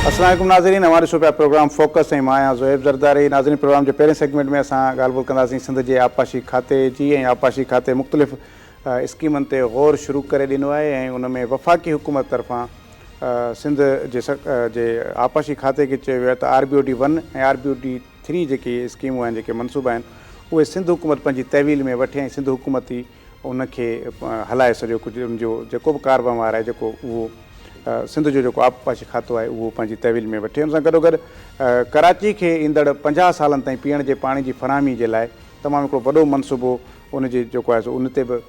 السلام عليڪم ناظرين اوهان ڏسو پيا پروگرام فوڪس ۽ مان آهيان زوهيب زرداري ناظرين پروگرام جي پهرين سيگمينٽ ۾ اسان ڳالهه ٻولهه ڪنداسين سنڌ جي آبپاشي کاتي جي ۽ آبپاشي کاتي مختلف اسڪيمن تي غور شروع ڪري ڏنو آهي ۽ ان ۾ وفاقي حڪومت طرفان سنڌ جي جي آبپاشي کاتي کي چيو ويو آهي ته R B O D one ۽ R B O D three جيڪي اسڪيمون آهن جيڪي منصوبا آهن اهي سنڌ حڪومت پنهنجي تحويل ۾ وٺي ۽ سنڌ حڪومت ئي ان کي هلائي سڄو ڪجهه ان جو جيڪو به ڪار وهنوار آهي جيڪو اهو سنڌ جو جيڪو آبپاشي کاتو آهي اهو پنهنجي تحويل ۾ وٺي ان سان گڏو گڏ ڪراچي کي ايندڙ 50 سالن تائين پيئڻ جي پاڻي جي فراهمي جي لاء تمام هڪڙو وڏو منصوبو ان جي جيڪو آهي سو ان تي به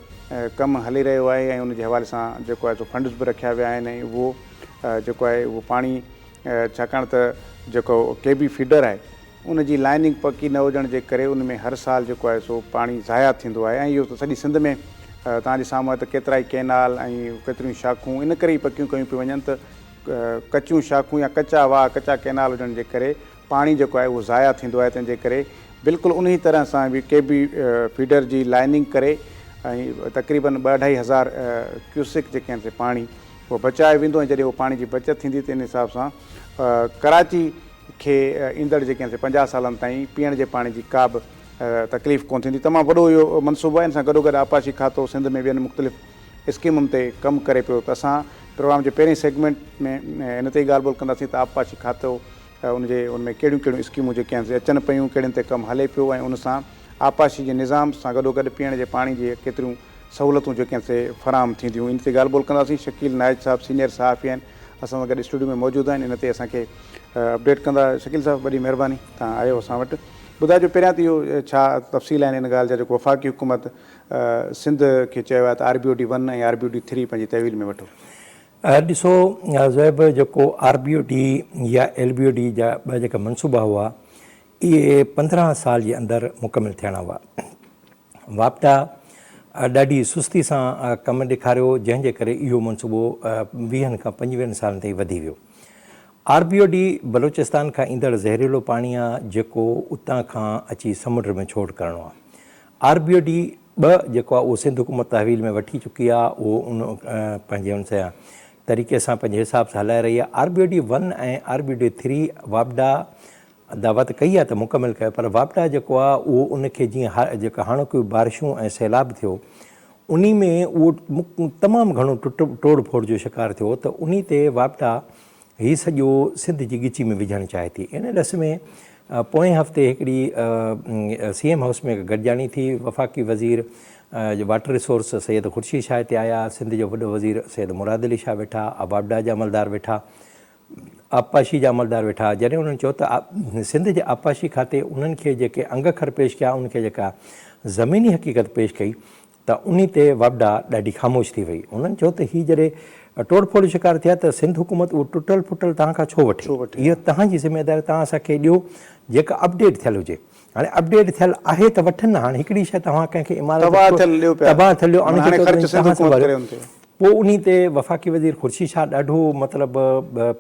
ڪم هلي رهيو آهي ۽ ان جي حوالي سان جيڪو آهي سو فنڊز به رکيا ويا آهن ۽ اهو جيڪو آهي اهو پاڻي ڇاڪاڻ ته جيڪو ڪي بي فيڊر آهي ان جي لائننگ پڪي نه هجڻ جي ڪري ان ۾ هر سال جيڪو آهي سو پاڻي ضايع ٿيندو آهي ۽ اهو سڄي سنڌ ۾ توهان جي سامهون آهي ته ڪيترائي ڪينال ۽ ڪيتريون شاخون ان ڪري ئي پڪيون ڪيون پيون وڃن ته ڪچيون شاخون يا ڪچا واهه ڪچا ڪينال هجڻ جي ڪري پاڻي جيڪو آهي اهو ضايع ٿيندو آهي تنهن جي ڪري بلڪل انهي طرح سان به ڪي بي فيڊر جي لائننگ ڪري ۽ تقريبن ٻه اڍائي هزار ڪيوسڪ جيڪي آهن سي پاڻي اهو بچايو ويندو ۽ جڏهن اهو پاڻي جي بچت ٿيندي ته ان حساب سان ڪراچي کي ايندڙ جيڪي آهن سي 50 سالن تائين پيئڻ جي پاڻي جي ڪا به تڪليف ڪونه ٿيندي. تمام وڏو اهو منصوبو آهي ان سان گڏوگڏ آبپاشي کاتو سنڌ ۾ ٻين مختلف اسڪيمن تي ڪم ڪري پيو ته اسان پروگرام جي پهرين سيگمينٽ ۾ ان تي ئي ڳالهه ٻولهه ڪنداسين ته آبپاشي کاتو ان جي ان ۾ ڪهڙيون ڪهڙيون اسڪيمون جيڪي آهن سي اچن پيون ڪهڙين تي ڪم هلي پيو ۽ ان سان آبپاشي جي نظام سان گڏوگڏ پيئڻ جي پاڻي جي ڪيتريون سهولتون جيڪي آهن سي فراهم ٿينديون ان تي ڳالهه ٻولهه ڪنداسين. شڪيل نائچ صاحب سينيئر صحافي آهن اسان سان گڏ اسٽوڊيو ۾ موجود آهن ان تي اسان کي اپڊيٽ ڪندا. شڪيل صاحب وڏي مهرباني توهان آيو اسان وٽ ٻڌائجو پهريان ته اهو ڇا تفصيل آهن ان ڳالهه جا جيڪو وفاقي حڪومت سنڌ کي چيو آهي ته R B O D one ۽ R B O D three پنهنجي تحويل ۾ وٺو. ڏسو زويب جيڪو آر بي او ڊي يا ايل بي او ڊي جا ٻه جيڪا منصوبا هئا اهي 15 سال جي اندر مڪمل ٿيڻا هئا. واپڊا ڏاڍي سستي سان ڪم ڏيکاريو جنهن جي ڪري اهو منصوبو ويهن کان پنجويهن سالن تائين وڌي ويو. R B O D Balochistan کان ايندڙ زهريلو پاڻي آ جيڪو اتان کان اچي سمنڊ ۾ ڇوڙ ڪرڻو آ. آر بي او ڊي ٻه جيڪو آ اهو سنڌ حڪومت تحويل ۾ وٺي چڪي آ اهو ان پنهنجي ان سان طريقي سان پنهنجي حساب سان هلائي رهي آ. R B O D one ۽ R B O D three واپڊا دعوت ڪئي آهي ته مڪمل ڪيو پر واپڊا جيڪو آهي اهو ان کي جيئن جيڪا هاڻوڪيون بارشون ۽ سيلاب ٿيو انهي ۾ اهو تمام گهڻو ٽٽ ٽوڙ ڦوڙ جو شڪار ٿيو ته انهي تي واپڊا هي سڄو سنڌ جي ڳچي ۾ وجهڻ چاهي ٿي ان ڏس ۾ پوئين هفتي هڪڙي سي ايم هائوس ۾ گڏجاڻي ٿي وفاقي وزير واٽر ريسورس سيد خورشيد شاهه هتي آيا سنڌ جو وڏو وزير سيد مراد علي شاهه ويٺا واپڊا جا عملدار ويٺا آبپاشي جا عملدار ويٺا ها جڏهن انهن چيو ته سنڌ جي آبپاشي کاتي انهن کي جيڪي انگ اکر پيش ڪيا انهن کي جيڪا زميني حقيقت پيش ڪئي ته انهي تي واپڊا ڏاڍي خاموش ٿي وئي انهن چيو ته هي جڏهن ٽوڙ ڦوڙ جو شڪار ٿيا ته سنڌ حڪومت اهو ٽٽل ڦٽل توهان کان ڇو وٺي اهو توهان جي ذميواري توهان اسان کي ڏيو جيڪا اپڊيٽ ٿيل هجي هاڻي اپڊيٽ ٿيل آهي ته وٺن نه هاڻي هڪڙي شيء توهان ڪنهن کي عمارت تباهه ٿيل ڏيو پيا تباهه ٿيل ڏيو هاڻي خرچ سنڌ حڪومت ڪري ان تي. پوء انهي تي وفاقي وزير خورشيد شاهه ڏاڍو مطلب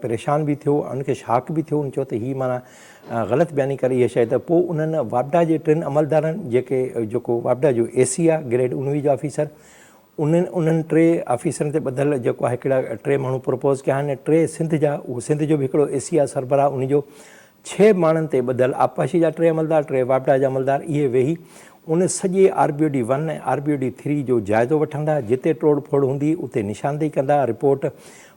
پريشان به ٿيو ان کي شاڪ به ٿيو ان چيو ته هي معنيٰ غلط بياني ڪري اها شيء ته پوء انهن واپڊا جي ٽن عملدارن جيڪي جيڪو واپڊا جو اي سي آ گريڊ 19 جو آفيسر انهن انهن ٽي آفيسرن تي ٻڌل جيڪو آهي هڪڙا ٽي ماڻهو پروپوز ڪيا آهن ٽي سنڌ جا اهو سنڌ جو به هڪڙو اي سي آ سربراهه ان جو ڇهه ماڻهن تي ٻڌل آبپاشي جا ٽي عملدار، ٽي واپڊا جا عملدار اهي ويهي ان سڄي R B O D one ۽ R B O D three جو جائزو وٺندا، جتي ٽوڙ ڦوڙ هوندي اتي نشاندهي ڪندا، رپورٽ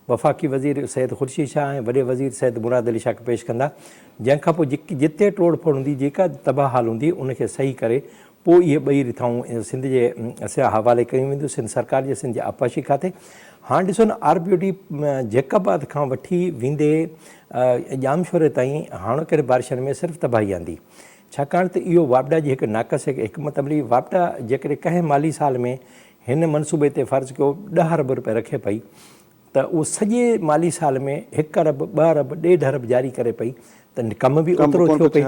وفاقي وزير سيد خورشيد شاهه ۽ وڏي وزير سيد مراد علي شاهه کي پيش ڪندا، جنهن کانپوء جتي ٽوڙ ڦوڙ هوندي جيڪا تباهه حال هوندي ان کي صحيح ڪري پوء اهي ٻئي رٿائون سنڌ جي حوالي ڪيون وينديون، سنڌ سرڪار جي سنڌ جي آبپاشي کاتي. هاڻ ڏسو نه R B O D Jacobabad کان وٺي ويندي ڄامشوري تائين هاڻوڪين بارشن ۾ صرف تباهي آندي. ڇاڪاڻ ته اهو واپڊا جي هڪ ناقص حڪمت عملي واپڊا جيڪڏهن ڪنهن مالي سال ۾ هن منصوبي تي فرض ڪيو ڏهه ارب روپيه رکي پئي ته اهو سڄي مالي سال ۾ هڪ ارب، ٻه ارب، ڏيڍ ارب جاري ڪري پئي ته ڪم به اوترو ٿيو پئي.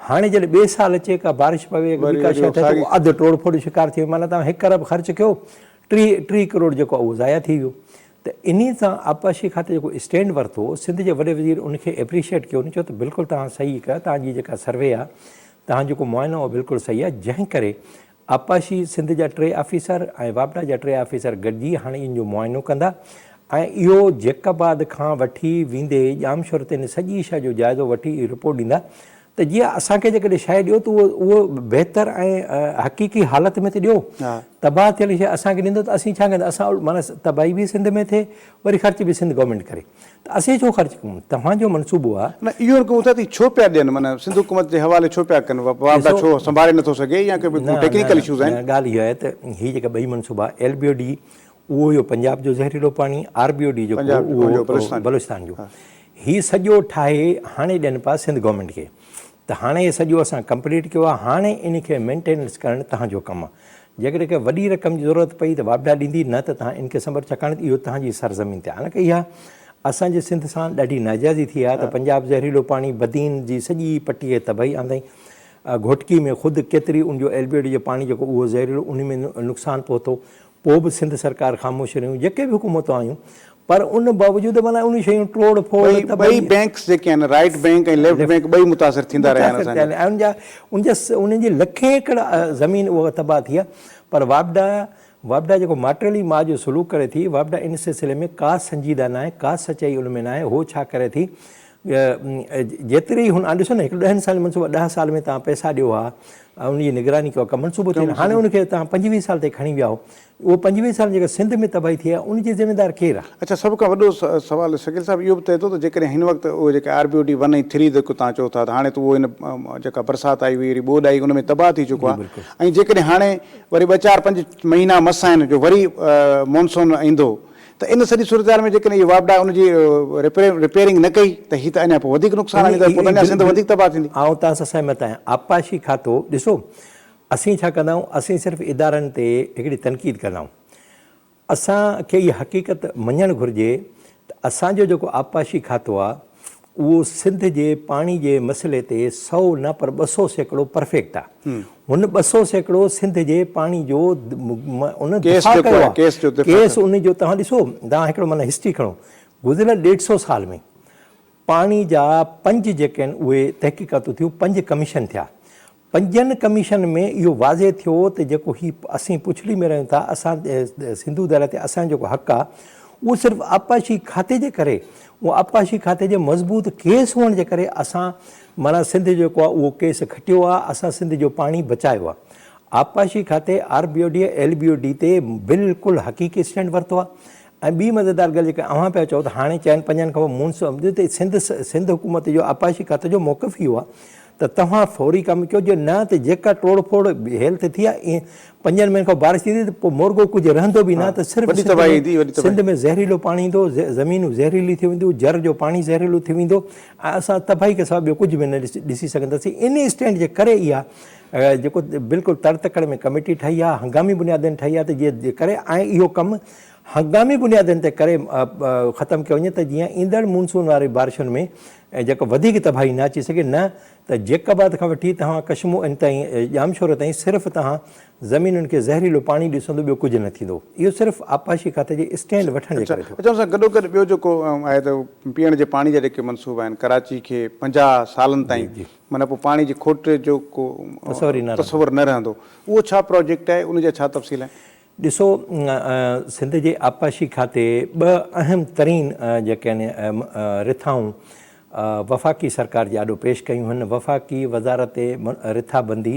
هاڻي جڏهن ٻئي سال اچي ڪا بارش پوي ٻي ڪا شيء ٿئي ته اهو اڌ ٽوڙ ڦوڙ جو شڪار ٿي ويو معنيٰ توهان هڪ ارب خرچ ڪيو 30 ڪروڙ جيڪو آهي اهو ضايع ٿي ويو ته انهي سان آبپاشي کاتي جيڪو اسٽينڊ ورتو سنڌ جي وڏي وزير ان کي ايپريشيئيٽ ڪيو ان چيو ته بلڪل توهان صحيح ڪيو توهان جي جيڪا سروي آهي توهان جيڪو معائنو آهي بلڪل صحيح آهي جنهن ڪري آبپاشي سنڌ جا ٽي آفيسر ۽ واپڊا جا ٽي آفيسر گڏجي هاڻي ان جو معائنو ڪندا. ۽ اهو جيڪب آباد کان وٺي ويندي ڄامشوري تائين سڄي شيء جو جائزو وٺي اهو رپورٽ ڏيندا ته جيئن اسان کي جيڪڏهن شيء ڏيو ته اهو اهو بهتر ۽ حقيقي حالت ۾ ته ڏيو. تباهه ٿيل شيء اسان کي ڏيندو ته اسين ڇا ڪندا اسان معنيٰ تباهي به سنڌ ۾ ٿئي وري خرچ به سنڌ گورنمينٽ ڪري ته اسين ڇو خرچ ڪيون توهان جو منصوبو آهي. نه اهو نه ڪيون ٿا ته ڇو پيا ڏين معنيٰ سنڌ حڪومت جي حوالي ڇو پيا ڪن واپڊا ڇو سنڀالي نٿو سگهي يا ڪي ٽيڪنيڪل اشوز آهن. نه نه ڳالهه اها آهي ته هي جيڪا ٻئي منصوبا ايل بي او ڊي اهو هيو پنجاب جو زهريلو پاڻي، آر بي او ڊي جيڪو هو اهو بلوچستان جو. هي سڄو ٺاهي هاڻي ڏين پيا سنڌ گورنمينٽ کي ته هاڻي هي سڄو اسان ڪمپليٽ ڪيو آهي هاڻي ان کي مينٽيننس ڪرڻ توهان جو ڪم آهي. جيڪڏهن ڪنهن وڏي رقم جي ضرورت پئي ته واپڊا ڏيندي نه ته توهان ان کي سنڀر ڇاڪاڻ ته اهو توهان جي سرزمين تي آهي. حالانڪه اها اسان جي سنڌ سان ڏاڍي ناجائزي ٿي آهي ته پنجاب زهريلو پاڻي بدين جي سڄي پٽي کي تباهي آندائين. گهوٽڪي ۾ خود ڪيتري ان جو ايل بي او ڊي جو پاڻي جيڪو اهو زهريلو ان ۾ نقصان پهتو. پوء به سنڌ سرڪار خاموش رهيون، جيڪي به حڪومتون آيون پر ان باوجود معنيٰ انهن شيون ٽوڙ ڦوڙ ٻئي ٻئي بينڪس جيڪي آهن رائيٽ بينڪ ۽ ليفٽ بينڪ ٻئي متاثر ٿيندا رهيا آهن اسان جا. ان جا ان جا انهن جي لکين ايڪڙ زمين اها تباهه ٿي آهي پر واپڊا واپڊا جيڪو ماٽيلي ماء جو سلوڪ ڪري ٿي واپڊا ان سلسلي ۾ ڪا سنجيده ناهي ڪا سچائي ان ۾ ناهي هو ڇا ڪري ٿي جيتري هن ڏسو نه هڪ ڏهن سالن منصوبو 10 سال ۾ توهان پئسا ڏيو ها ان جي نگراني ڪيو ڪا منصوبو ٿي هاڻي ان کي توهان 25 سال تائين کڻي ويا هو اهو 25 سال جيڪا سنڌ ۾ تباهي ٿي آهي ان جي ذميدار ڪير آهي؟ اڇا سڀ کان وڏو سوال شڪيل صاحب اهو به ٿئي ٿو ته جيڪڏهن هن وقت اهي جيڪي R B O D one ۽ three جيڪو توهان چئو ٿا ته هاڻي ته اهو هن جيڪا برسات آئي هئي وري ٻوڏ آئي ان ۾ تباهه ٿي چڪو آهي ۽ جيڪڏهن هاڻي وري ٻه چار پنج مهينا مس آهن جو وري مونسون ايندو ته ان سڄي صورتحال ۾ جيڪڏهن اهي واپڊا ان جي رپيئرنگ نه ڪئي ته هي ته اڃا پوء وڌيڪ نقصان آڻيندو پوء ته اڃا سنڌ وڌيڪ تباهه ٿيندي. آئون توهان سان سهمت آهيان. آبپاشي کاتو ڏسو اسين ڇا ڪندا آهيون اسين صرف ادارن تي هڪڙي تنقيد ڪندا آهيون. اسان کي اها حقيقت مڃڻ گهرجي ته اسان جو جيڪو آبپاشي کاتو آهي اهو سنڌ جي پاڻي جي مسئلي تي سئو نه پر 200% پرفيڪٽ آ. هن 200% سنڌ جي پاڻي جو ان دفاع ڪيو آ. ڪيس ان جو توهان ڏسو توهان هڪڙو معنيٰ هسٽري کڻو گذريل ڏيڍ سئو سال ۾ پاڻي جا پنج جيڪي آهن اهي تحقيقاتون ٿيون پنج ڪميشن ٿيا پنجن ڪميشن ۾ اهو واضح ٿيو ته جيڪو هي اسين پڇڙي ۾ رهيون ٿا اسان سنڌو درياء تي اسان جو جيڪو حق آ اهو صرف آبپاشي کاتي جي ڪري اهو آبپاشي کاتي جي مضبوط ڪيس هئڻ جي ڪري اسان معنيٰ سنڌ جيڪو آ اهو ڪيس کٽيو آ اسان سنڌ جو پاڻي بچايو آ آبپاشي کاتي R B O D L B O D تي بلڪل حقيقي اسٽينڊ ورتو آ ۽ ٻي مزيدار ڳالهه جيڪا اوهان پيا چئو ته هاڻي چئن پنجن کان پوء مونسون سنڌ سنڌ حڪومت جو آبپاشي کاتي جو موقف اهو آ ته توهان فوري ڪم ڪيو جي نه ته جيڪا ٽوڙ ڦوڙ هيل تي ٿي آهي پنجن مهينن کان بارش ٿيندي ته پوء مورڳو ڪجهه رهندو به نه ته صرف سنڌ ۾ زهريلو پاڻي ايندو زمينون زهريلي ٿي وينديون جر جو پاڻي زهريلو ٿي ويندو ۽ اسان تباهي کان سواء ٻيو ڪجهه به نه ڏسي سگهنداسين ان اسٽينڊ جي ڪري اها جيڪو بلڪل تڙ تڪڙ ۾ ڪميٽي ٺاهي آهي هنگامي بنيادن ٺاهي آهي ته جيئن ڪري ۽ اهو ڪم هنگامي بنيادن تي ڪري ختم ڪيو وڃي ته جيئن ايندڙ مونسون واري بارشن ۾ جيڪو وڌيڪ تباهي نه اچي سگهي نه ته جيڪب آباد کان وٺي توهان ڪشمو ان تائين ڄامشورو تائين صرف توهان زمينن کي زهريلو پاڻي ڏسندو ٻيو ڪجهه نه ٿيندو اهو صرف آبپاشي کاتي جي اسٽينڊ وٺڻ جي ڪري ٿيو. اچا ان سان گڏو گڏ ٻيو جيڪو آهي ته پيئڻ جي پاڻي جا جيڪي منصوبا آهن ڪراچي کي 50 سالن تائين معنيٰ پوء پاڻي جي کوٽ جو ڪو تصور نه رهندو اهو ڇا پراجيڪٽ آهي ان جا ڇا تفصيل آهن؟ ڏسو سنڌ جي آبپاشي کاتي ٻه اهم ترين جيڪي آهن رٿائون وفاقي سرڪار جي آڏو پيش ڪيون هن وفاقي وزارت رٿابندي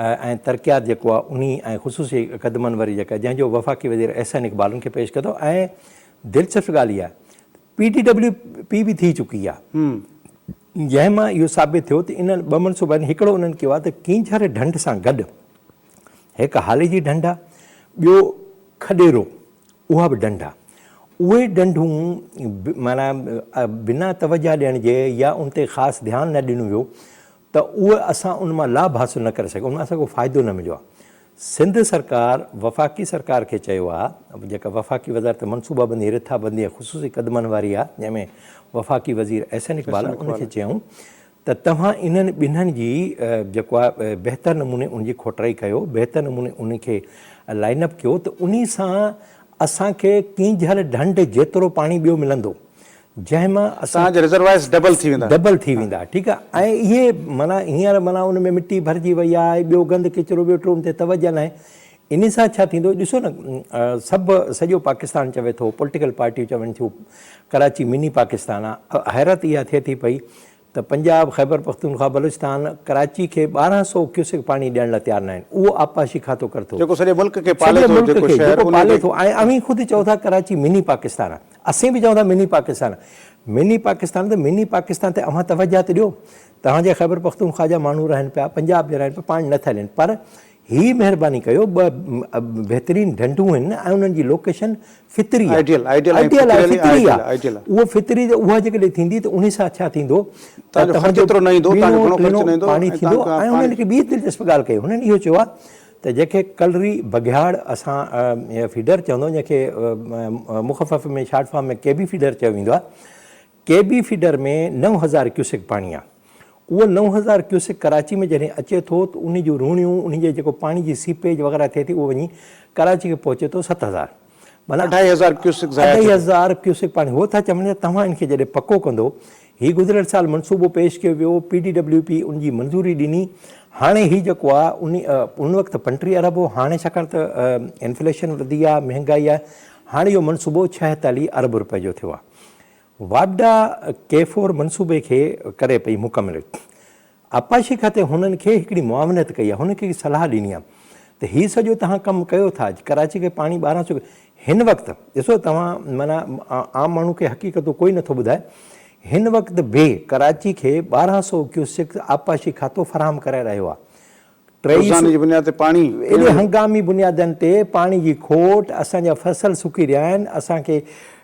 ۽ ترقيات جيڪو آهي انهي ۽ خصوصي قدمن وري جيڪا جنهن جو وفاقي وزير احسن اقبال ان کي پيش ڪيو ۽ دلچسپ ڳالهه اها آهي پي ڊي ڊبليو پي به ٿي چڪي آهي جنهن مان اهو ثابت ٿيو ته انهن ٻه منصوبا آهن هڪڙو انهن ڪيو آهي ته ڪينجهر ڍنڍ سان گڏ هڪ هالي جي ڍنڍ آ، ٻيو کڏيرو اها به ڍنڍ آ. اهي ڍنڍون معنيٰ بنا توجهه ڏيڻ جي يا ان تي خاص ڌيان نه ڏنو ويو ته اهي اسان ان مان لاڀ حاصل نه ڪري سگهيا، ان مان اسان کي ڪو فائدو نه مليو آ. سنڌ سرڪار وفاقي سرڪار کي چيو آ، جيڪا وفاقي وزارت منصوبابندي، رٿابندي ۽ خصوصي قدمن واري آ، جنهن ۾ وفاقي وزير احسن اقبال آ، ان کي چيائون ته توهان انهن ٻنهن جي جيڪو آهي بهتر نموني ان جي کوٽرائي ڪيو، بهتر نموني ان کي لائن اپ ڪيو ته انهي سان اسان کي ڪينجهر ڍنڍ جيترو پاڻي ٻيو ملندو جنهن مان اسان توهان جا ريزروائرز ڊبل ٿي ويندا. ڊبل ٿي ويندا ٺيڪ آهي ۽ اهي معنيٰ هينئر معنيٰ ان ۾ مٽي ڀرجي وئي آهي ٻيو گند ڪچرو ٻيو ٽو ان تي توجه ناهي. انهي سان ڇا ٿيندو ڏسو نه سڀ سڄو پاڪستان چوي ٿو پوليٽيڪل پارٽيون چون ٿيون ڪراچي مني پاڪستان آ حيرت اها ٿئي ٿي پئي ته پنجاب، خيبر پختونخوا، بلوچستان ڪراچي کي 1200 ڪيوسڪ پاڻي ڏيڻ لاء تيار ناهن اهو آبپاشي کاتو ڪر ٿو جيڪو سڄي ملڪ کي پالي ٿو جيڪو شهر جيڪو پالي ٿو ۽ اوهين خود چئو ٿا ڪراچي مني پاڪستان آ اسين به چئون ٿا مني پاڪستان آ مني پاڪستان ته مني پاڪستان تي اوهان توجه ته ڏيو توهان جي خيبر پختونخوا جا ماڻهو رهن پيا پنجاب جا رهن پيا پاڻي نٿا ڏين پر هي مهرباني ڪيو ٻه بهترين ڍنڍون آهن ۽ انهن جي لوڪيشن فطري آهي آئيڊيل آئيڊيل آهي فطري آهي اهو فطري اها جيڪڏهن ٿيندي ته انهي سان ڇا ٿيندو ته توهان جو ايترو نه ايندو توهان جو گهڻو خرچ نه ايندو پاڻي ٿيندو ۽ انهن کي ٻي دلچسپ ڳالهه ڪئي هنن اهو چيو آهي ته جنهن کي ڪلري بگهياڙ اسان فيڊر چوندو جنهن کي مخفف ۾ شارٽ فارم ۾ ڪي بي فيڊر چيو ويندو آهي ڪي بي فيڊر ۾ 9000 ڪيوسڪ پاڻي آ. اهو 9000 ڪيوسڪ ڪراچي ۾ جڏهن اچي ٿو ته انهي جون روڻيون، انهي جي جيڪو پاڻي جي سيپيج وغيره ٿئي ٿي اهو وڃي ڪراچي کي پهچي ٿو 7000 معنيٰ اڍائي هزار ڪيوسڪ ضايع ٿئي ٿو. اڍائي هزار ڪيوسڪ پاڻي هو ٿا چون ته توهان ان کي جڏهن پڪو ڪندو، هي گذريل سال منصوبو پيش ڪيو ويو، پي ڊي ڊبليو پي ان جي منظوري ڏني، هاڻي هي جيڪو آ انهي ان وقت 35 ارب هو هاڻي ڇاڪاڻ ته انفليشن وڌي آ، مهنگائي آ، هاڻي اهو منصوبو 46 ارب روپيه جو ٿيو آ. واپڊا ڪي فور منصوبي کي ڪري پئي مڪمل. آبپاشي کاتي هنن کي هڪڙي معاونت ڪئي آهي، هنن کي هڪ صلاح ڏني آهي ته هي سڄو توهان ڪم ڪيو ٿا، ڪراچي کي پاڻي 1200 هن وقت ڏسو توهان معنيٰ عام ماڻهو کي حقيقتون ڪوئي نٿو ٻڌائي، هن وقت به ڪراچي کي 1200 ڪيوسڪ آبپاشي کاتو فراهم ڪرائي رهيو آهي. روزاني جي بنياد تي پاڻي ايڏي هنگامي بنيادن تي پاڻي جي کوٽ، اسان جا فصل سڪي رهيا آهن، اسان کي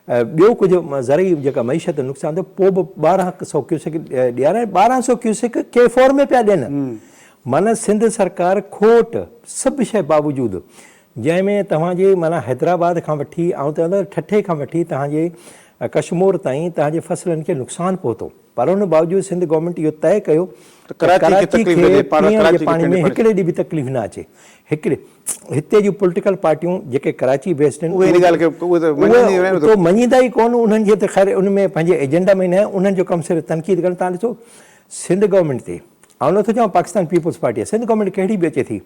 ٻيو ڪجهه زرعي جيڪا معيشت نقصان ٿيو پوء به 1200 ڪيوسڪ ڏيارائين، 1200 ڪيوسڪ ڪي فور ۾ پيا ڏين، معنيٰ سنڌ سرڪار کوٽ سڀ شيء باوجود جنهن ۾ توهان جي معنيٰ حيدرآباد کان وٺي آئون چوندس ٺٽي کان وٺي توهان جي ڪشمور تائين توهان جي فصلن کي نقصان پهتو. پر ان باوجود سنڌ گورنمينٽ اهو طئي ڪيو ته ڪراچي کي پيئڻ جي پاڻي ۾ هڪڙي ڏينهن به تڪليف نه اچي. هڪڙي هتي جون پوليٽيڪل پارٽيون جيڪي ڪراچي بيسڊ آهن اهي ان ڳالهه کي اهي ته مڃيندا ئي ڪونه انهن جي ته خير ان ۾ پنهنجي ايجنڊا ۾ نه آهي انهن جو ڪم صرف تنقيد ڪرڻ تان ڏسو سنڌ گورنمينٽ تي آئون نٿو چوان پاڪستان پيپلز پارٽي آهي سنڌ گورنمينٽ ڪهڙي به اچي ٿي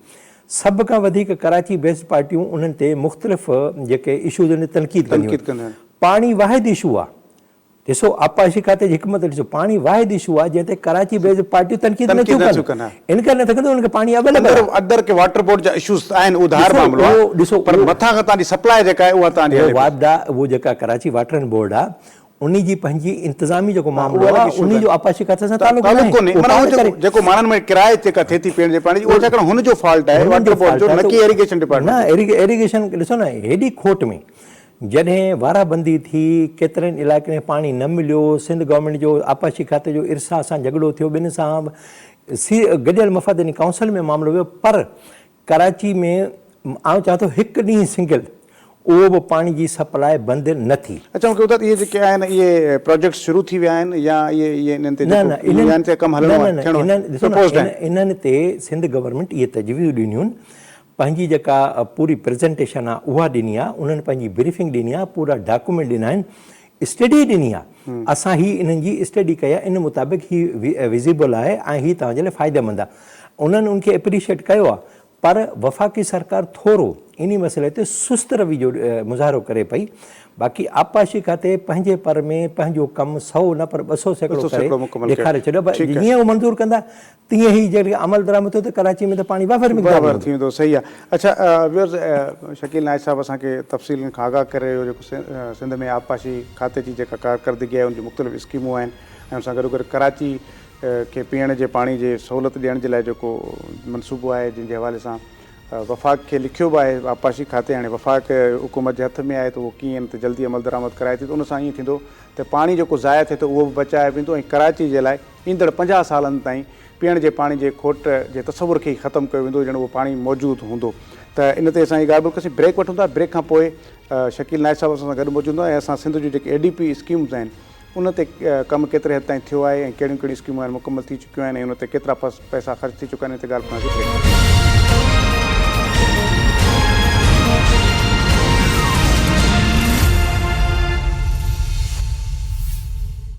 سڀ کان وڌيڪ ڪراچي بيسڊ پارٽيون انهن تي مختلف جيڪي اشوز آهن تنقيد ڪنديون آهن پاڻي واحد اشو آهي ڏسو آبپاشي کاتي جي حڪمت ڏسو پاڻي واحد اشو آهي جنهن تي ڪراچي بيسڊ پارٽيون تنقيد نه ٿيون ڪن ان ڪري نه ٿا ڪن انهن کي پاڻي اويليبل آهي. اندر ڪي واٽر بورڊ جا اشوز آهن اهو ڌار معاملو آهي ڏسو پر مٿان کان توهان جي سپلاء جيڪا آهي اها توهان جي هلي پئي. واپڊا اهو جيڪا ڪراچي واٽر اينڊ بورڊ آهي انهي جي پنهنجي انتظامي جيڪو معاملو آهي انهي جو آبپاشي کاتي سان تعلق ڪونهي معنيٰ جيڪو ماڻهن ۾ ڪرائي جيڪا ٿئي ٿي پيئڻ جي پاڻي جي اهو ڇاڪاڻ هن جو فالٽ آهي واٽر بورڊ جو نه ڪي ايريگيشن ڊپارٽمينٽ نه ايريگيشن ڏسو نه هيڏي کوٽ ۾ جڏهن وارا بندي ٿي، ڪيترن علائقن ۾ پاڻي نه مليو، سنڌ گورنمينٽ جو آبپاشي کاتي جو ارسا سان جهڳڙو ٿيو، ٻن سان سي گڏيل مفادني ڪائونسل ۾ معاملو ويو پر ڪراچي ۾ آئون چوان ٿو هڪ ڏينهن سنگل اهو به پاڻي جي سپلاء بند نه ٿي. اڇا مون کي ٻڌاء ته اهي جيڪي آهن اهي پراجيڪٽس شروع ٿي ويا آهن يا اهي اهي انهن تي نه نه جيڪو يا انهن تي ڪم هلڻو آهي ٿيڻو آهي ڏسو نه انهن تي سنڌ گورنمينٽ اهي تجويزون ڏنيون پنهنجي جيڪا پوري پريزنٽيشن آ اها ڏني آ انهن پنهنجي بريفنگ ڏني آ پورا ڊاڪومينٽ ڏنا آهن اسٽڊي ڏني آ اسان هي انهن جي اسٽڊي ڪئي آ ان مطابق هي وزيبل آهي ۽ هي توهان جي لاء فائديمند آ انهن ان کي اپريشيٽ ڪيو آ پر وفاقي سرڪار ٿورو انهي مسئلي تي سست روي جو مظاهرو ڪري پئي باقي آبپاشي کاتي پنهنجي پر ۾ پنهنجو ڪم سئو نه پر 200% ڪري ڏيکاري ڇڏيو پر جيئن هو منظور ڪندا تيئن هي جيڪڏهن عمل درآمد ٿيو ته ڪراچي ۾ ته پاڻي وافر مقدار ۾ وافر ٿي ويندو صحيح آهي اڇا ويورز شڪيل نائچ صاحب اسان کي تفصيلن کان آگاهه ڪري رهيو جيڪو سنڌ ۾ آبپاشي کاتي جي جيڪا ڪارڪردگي آهي ان جون مختلف اسڪيمون آهن ۽ ان سان گڏو گڏ ڪراچي کي پيئڻ جي پاڻي جي سهولت ڏيڻ جي لاء جيڪو منصوبو آهي جنهن جي حوالي سان وفاق کي لکيو به آهي آبپاشي کاتي هاڻي وفاق حڪومت جي هٿ ۾ آهي ته اهو ڪيئن ان تي جلدي عملدرآمد ڪرائي ٿي ته ان سان ائين ٿيندو ته پاڻي جيڪو ضايع ٿئي ٿو اهو به بچايو ويندو ۽ ڪراچي جي لاء ايندڙ 50 سالن تائين پيئڻ جي پاڻي جي کوٽ جي تصور کي ئي ختم ڪيو ويندو ڄڻ اهو پاڻي موجود هوندو ته ان تي اسان هي ڳالهه ٻولهه ڪنداسين بريڪ وٺون ٿا بريڪ کان پوء شڪيل نائچ صاحب اسان سان گڏ موجود هوندا ۽ اسان سنڌ جون جيڪي اي ڊي پي اسڪيمز آهن ان تي ڪم ڪيتري حد تائين ٿيو آهي ۽ ڪهڙيون ڪهڙيون اسڪيمون آهن مڪمل ٿي چڪيون آهن ۽ ان تي ڪيترا پئسا خرچ ٿي چڪا آهن ان تي ڳالهه ڪنداسين بريڪ کان پوء.